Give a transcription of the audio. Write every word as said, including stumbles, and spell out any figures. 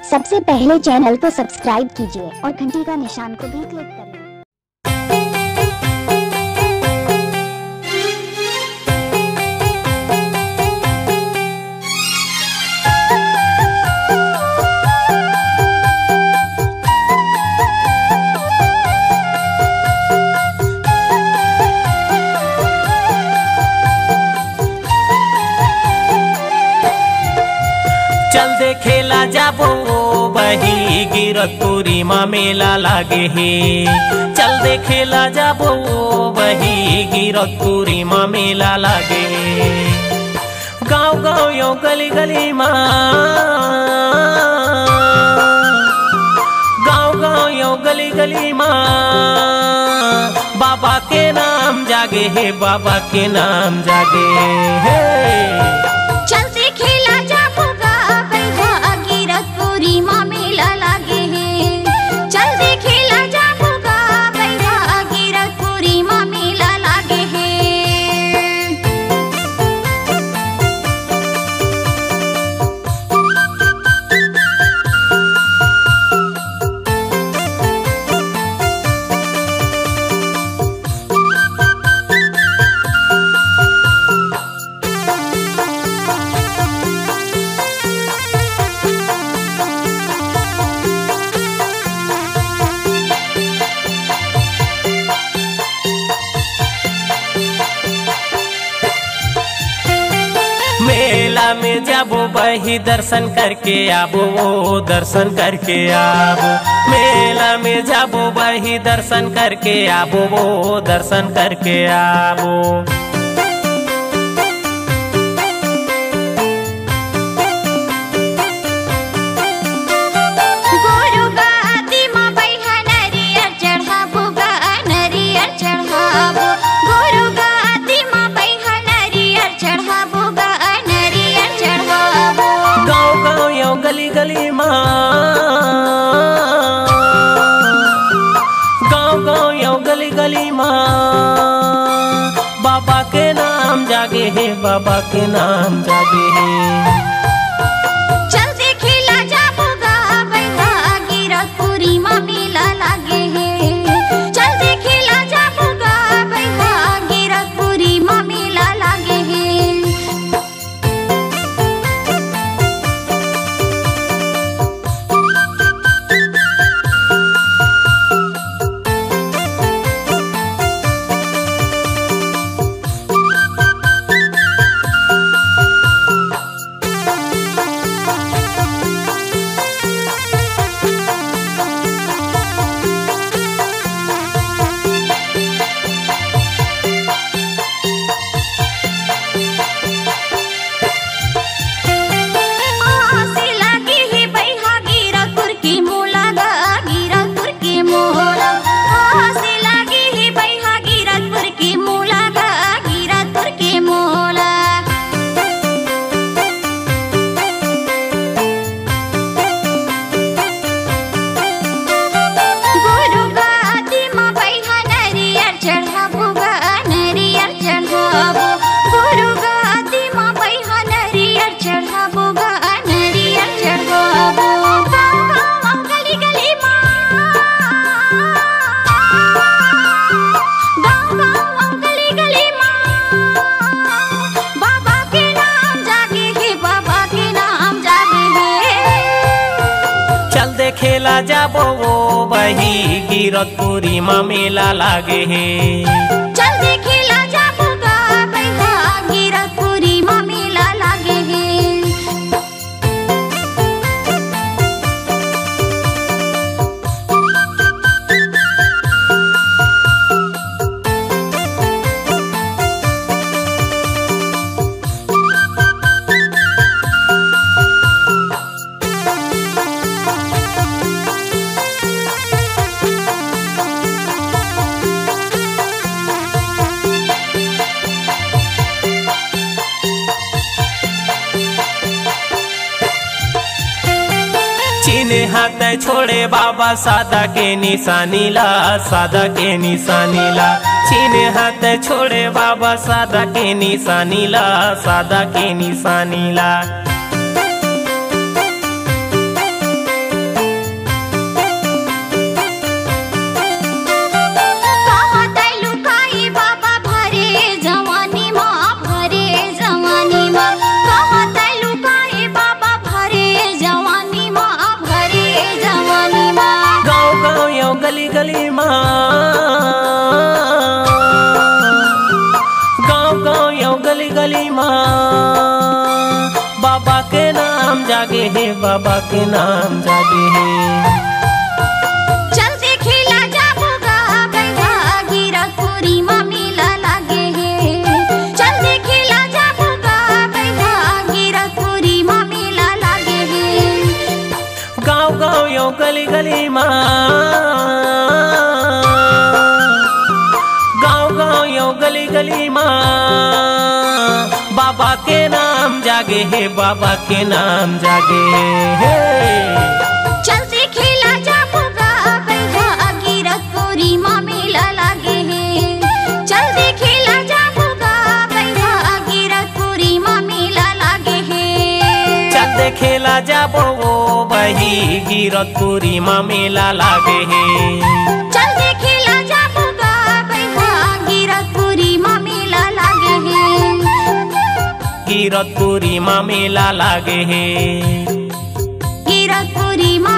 सबसे पहले चैनल को सब्सक्राइब कीजिए और घंटी का निशान को भी क्लिक करें। चल देखे ला जाबो ओ बही, गिरतपुरी मा मेला लागे हे। चल देखे ला जाबो ओ बही, गिरतपुरी मा मेला लागे हे। गाँव गाँव यो गली गली मा, गाँव गाँव यो गली गली मा, बाबा के नाम जागे हे, बाबा के नाम जागे हे। चल देखे ला जाबो गा बइहा, गिरतपुरी मा मेला लागे हे। चल देखे ला जाबो गा बइहा, गिरतपुरी मा मेला लागे हे। मेला में जाबो बही, दर्शन करके आबो, ओ दर्शन करके आबो। मेला में जाबो बही, दर्शन करके आबो, ओ दर्शन करके आबो। गुरु गादी मा बइहा, नरियर चढ़ाबो गा, नरियर चढ़ाबो। गुरु गादी मा बइहा, नरियर चढ़ाबो गा, नरियर चढ़ाबो। गाँव गाँव यो गली गली मा, गाँव गाँव यो गली गली मा, बाबा के नाम जागे हे, बाबा के नाम जागे हे। चल देखे ला जाबो गा बइहा, गिरतपुरी मा मेला लागे हे। चल देखे ला जाबो गा बइहा, गिरतपुरी मा मेला लागे हे। आस लागे हे बइहा गिरतपुर के मोला गा, गिरतपुर के मोला। आस लागे हे बइहा गिरतपुर के मोला गा, गिरतपुर के मोला। गुरु गादी मा बइहा नरियर चढ़ाबो गा, नरियर चढ़ाबो। गुरु गादी मा बइहा नरियर चढ़ाबो गा, नरियर चढ़ाबो। गाँव गाँव गली गली मा, गाँव गाँव गली गली मा, बाबा के नाम जागे हे, बाबा के नाम जागे हे। चल देखे ला जाबो ओ बही, गिरतपुरी मा मेला लागे हे। चल देखे ला जाबो गा बइहा, गिरतपुरी मा मेला लागे हे। चिन्हे हाथ छोड़े बाबा सादा के निशानी ला, सादा के निशानी ला। चिन्हे हाथ छोड़े बाबा सादा के निशानी ला, सादा के निशानी ला। गली मा बाबा के नाम जागे हे, बाबा के नाम जागे हे। चल देखे ला जाबो गा बइहा, गिरतपुरी मा मेला लागे हे। चल देखे ला जाबो गा बइहा, गिरतपुरी मा मेला लागे हे। गाँव गाँव यो गली गली मा, गाँव गाँव यो गली गली मा बाबा के नाम जागे हे, बाबा के नाम जागे हे। चल देखे ला जाबो गा बइहा, गिरतपुरी मा मेला लागे हे। चल देखे ला जाबो गा बइहा, गिरतपुरी मा मेला लागे हे। चल देखे ला जाबो ओ बही, गिरतपुरी मा मेला लागे हे। चल देखे ला जाबो गा बइहा, गिरतपुरी मा मेला लागे हे। गिरतपुरी मा मेला लागे हे। गिरतपुरी मा